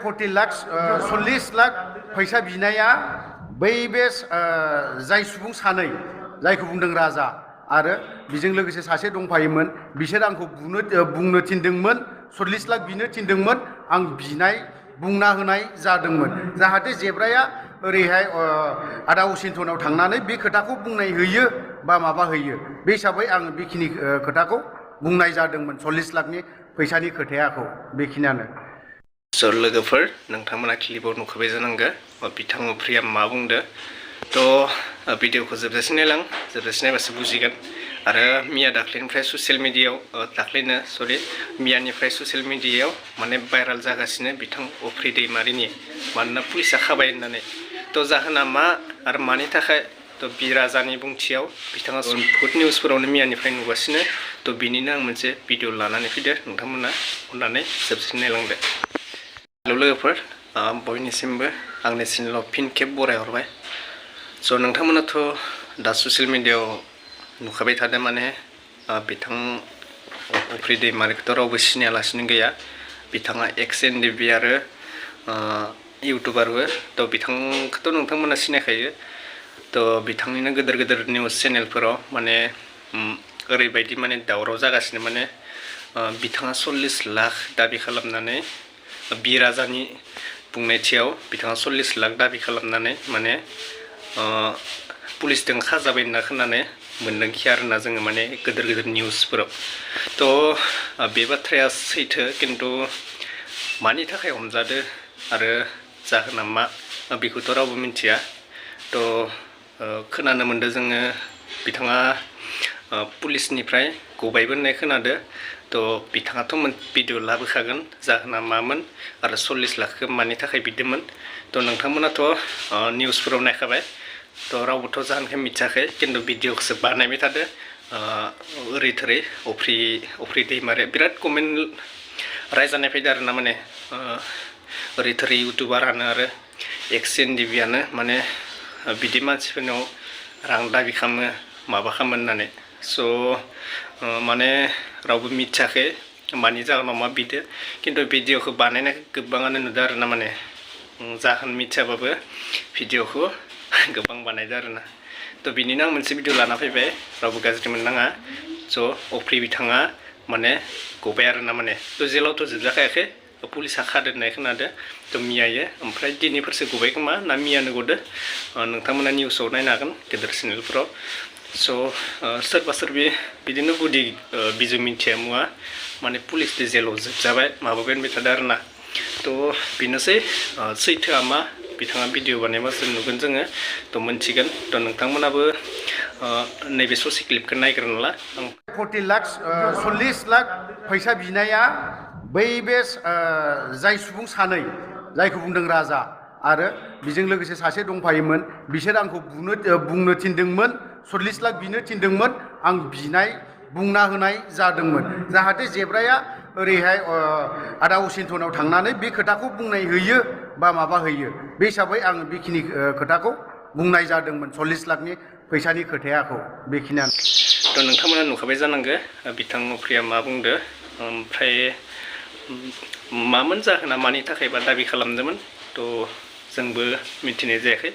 40 लाख 40 लाख फैसा बिनाया बै बे जाय सुबुं सानै जायखौ बुंदों राजा आरो बिजों लोगोसे सासे दंफायोमोन बिसोर आंखौ बुंनो थिनदोंमोन 40 लाख बिनो थिनदोंमोन आं बिनाय बुंना होनाय जादोंमोन जाहाथे जेब्राया ओरैहाय आदा असिन्थनाव थांनानै बे खोथाखौ बुंनाय होयो बा माबा होयो बे हिसाबै आं बेखिनि खोथाखौ बुंनाय जादोंमोन 40 लाखनि फैसानि खोथायाखौ बेखिनियानो लोगोफोर नोंथांमोना क्लिपाव नुखाबाय जानांगौ बिथां अफ्रिया मा बुंदो थ' भिडिअखौ जोबजासिम नायलां जोबजासिम नायबासो बुजिगोन आरो मिया दाख्लैनिफ्राय ससियेल मिडियायाव दाख्लैनो मियानिफ्राय ससियेल मिडियायाव माने भाइराल जागासिनो बिथां अफ्रि दैमारिनि मानोना पुलिसा खाबाय होननानै थ' जाहोना मा आरो मानि थाखाय थ' बि राजानि बुंथियाव बिथाङा बुहुद निउसफोरावनो मियानिफ्राय नुगासिनो थ' बिनिनो आं मोनसे भिडिअ लानानै फैदो नोंथांमोना अननानै जोबसिन नायलांदो हेलौ लोगोफोर बयनिसिमबो आंनि चेनेलाव फिन खेब बरायहरबाय स' नोंथांमोनाथ' दा ससियेल मिडियायाव नुखाबाय थादों माने बिथां अफ्रि दैमारिखौथ' रावबो सिनायालासिनो गैया बिथाङा एक्स एनडिबि आरो इउटुबारबो थ' बिथांखौथ' नोंथांमोना सिनायखायो थ' बिथांनिनो गोदोर गोदोर निउस चेनेलफोराव माने ओरैबायदि माने दावराव जागासिनो माने बिथाङा 40 लाख दाबि खालामनानै बि राजानि बुंनायथियाव बिथाङा 40 लाख दाबि खालामनानै माने पुलिसजों खाजाबाय होनना खोनानो मोनदोंखि आरोना जोङो माने गोदोर गोदोर निउसफोराव थ' बे बाथ्राया सैथो खिन्थु मानि थाखाय हमजादो आरो जाहोना मा बेखौथ' रावबो मिन्थिया थ' खोनानो मोन्दों जोङो बिथाङा पुलिसनिफ्राय गबायबो होननाय खोनादो थ' बिथाङाथ' भिडिअ लाबोखागोन जाहोना मामोन आरो 40 लाखखौ मानि थाखाय बिदोंमोन थ' नोंथांमोनाथ' निउसफोराव नायखाबाय थ' रावबोथ' जाहोनखौ मिथियाखै खिन्थु भिडिअखौसो बानायबाय थादो ओरै थोरै अफ्रि दैमारिया बिराद कमेन्ट रायजानाय फैदो आरोना माने ओरै थोरै इउटुबारानो आरो एक्स एनडिबियानो माने बिदि मानसिफोरनाव रां दाबि खालामो माबा खालामो होननानै स' माने रावबो मिथियाखै मानि जाहोनाव मा बिदो खिन्थु भिडिअखौ बानायनायखौ गोबाङानो नुदों आरोना माने जाहोन मिथियाबाबो भिडिअखौ गोबां बानायदों आरोना थ' बिनिनो आं मोनसे भिडिअ लाना फैबाय रावबो गाज्रि मोननाङा स' अफ्रि बिथाङा माने गबाय आरोना माने थ' जेलावथ' जोबजाखायाखै पुलिसा खादो होननाय खोनादो थ' मियायो ओमफ्राय दिनैफोरसो गबाय खोमा ना मियानो गदो नोंथांमोना निउसाव नायनो हागोन गेदेर चेनेलफोराव स' सोरबा सोरबि बिदिनो गुदि बिजौ मिन्थिया मुवा माने पुलिसनि जेलाव जोबजाबाय माबाबाय होनबाय थादों आरोना थ' बेनोसै सैथोआ मा बिथाङा भिडिअ बानायबासो नुगोन जोङो थ' मोनथिगोन थ' नोंथांमोनाबो नैबे ससे क्लिपखौ नायग्रोना ला 40 लाख 40 लाख फैसा बिनाया बै बे जाय सुबुं सानै जायखौ बुंदों राजा आरो बिजों लोगोसे सासे दंफायोमोन बिसोर आंखौ बुंनो थिनदोंमोन 40 लाख बिनो थिनदोंमोन आं बिनाय बुंना होनाय जादोंमोन जाहाथे जेब्राया ओरैहाय आदा असिन्थनाव थांनानै बे खोथाखौ बुंनाय होयो बा माबा होयो बे हिसाबै आं बेखिनि खोथाखौ बुंनाय जादोंमोन 40 लाखनि फैसानि खोथायाखौ बेखिनियानो थ' नोंथांमोना नुखाबाय जानांगौ बिथां अफ्रिया मा बुंदो ओमफ्राय मामोन जाहोना मानि थाखायबा दाबि खालामदोंमोन थ' जोंबो मिथिनाय जायाखै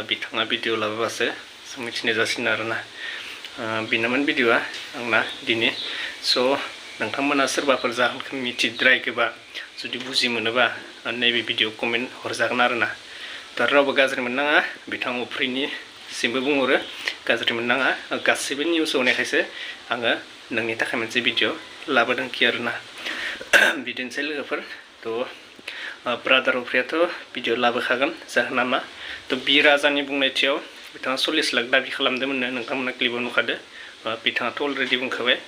बिथाङा भिडिअ लाबोबासो जों मिथिनाय जासिगोन आरोना बेनोमोन भिडिअआ आंना दिनै स' नोंथांमोना सोरबाफोर जाहोनखौ मिथिद्रायगोबा जुदि बुजि मोनोबा नैबे भिडिअ कमेन्ट हरजागोन आरोना दा रावबो गाज्रि मोननाङा बिथां अफ्रिनि सिमबो बुंहरो गाज्रि मोननाङा गासैबो निउसाव नायखायसो आङो नोंनि थाखाय मोनसे भिडिअ लाबोदोंखि आरोना बिदिनोसै लोगोफोर थ' ब्रादार अफ्रियाथ' भिडिअ लाबोखागोन जाहोना मा थ' बि राजानि बुंनायथियाव बिथाङा 40 लाख दाबि खालामदोंमोननो नोंथांमोना क्लिपाव नुखादो बिथाङाथ' अलरेडि बुंखाबाय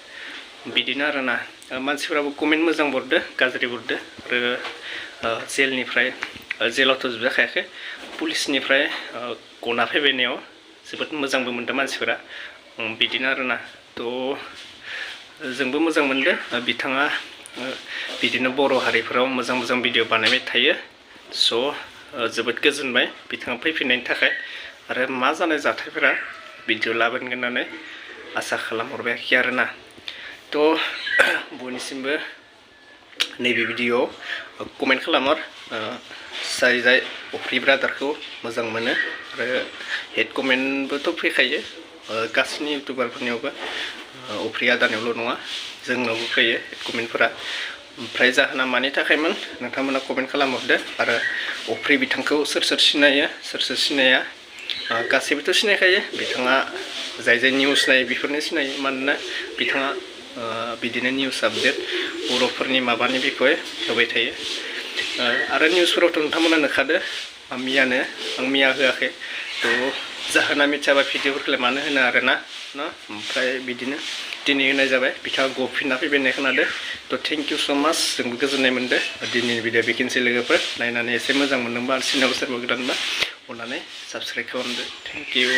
बिदिनो आरोना मानसिफोराबो कमेन्ट मोजां बरदो गाज्रि बरदो आरो जेलावथ' जोबजाखायाखै पुलिसनिफ्राय गना फैबायनायाव जोबोद मोजांबो मोनदों मानसिफोरा बिदिनो आरोना थ' जोंबो मोजां मोनदों बिथाङा बिदिनो बर' हारिफोराव मोजां मोजां भिडिअ बानायबाय थायो स' जोबोद गोजोनबाय बिथाङा फैफिननायनि थाखाय आरो मा जानाय जाथायफोरा भिडिअ लाबोगोन होननानै आसा खालामहरबाय आरोना थ' बयनिसिमबो नैबे भिडिअ'आव कमेन्ट खालामहर जाय अफ्रि ब्रादारखौ मोजां मोनो आरो हेड कमेन्टबोथ' फैखायो गासैनि इउटुबारफोरनियावबो अफ्रि आदानियावल' नङा जोंनावबो फैयो हेड कमेन्टफोरा ओमफ्राय जाहोना मानि थाखायमोन नोंथांमोना कमेन्ट खालामहरदो आरो अफ्रि बिथांखौ सोर सिनायो सोर सिनाया गासैबोथ' सिनायखायो बिथाङा जाय निउस नायो बेफोरनो सिनायो मानोना बिथाङा बिदिनो निउस आपडेट बर'फोरनि माबानि बिखय होबाय थायो आरो निउसफोरावथ' नोंथांमोना नुखादो मैयानो आं मैया होआखै थ' जाहोना मिथियाबा भिडिअफोरखौलाय मानो होनो आरोना ओमफ्राय बिदिनो दिनै होनाय जाबाय बिथाङा गफिनना फैबाय होननाय खोनादो थ' थेंक इउ स' माच जोंबो गोजोननाय मोनदों दिनैनि भिडिअ बेखिनिसै लोगोफोर नायनानै एसे मोजां मोनदोंबा आरो चेनेलाव सोरबा गोदानबा अननानै साबस्क्राइब खालामदो थेंक इउ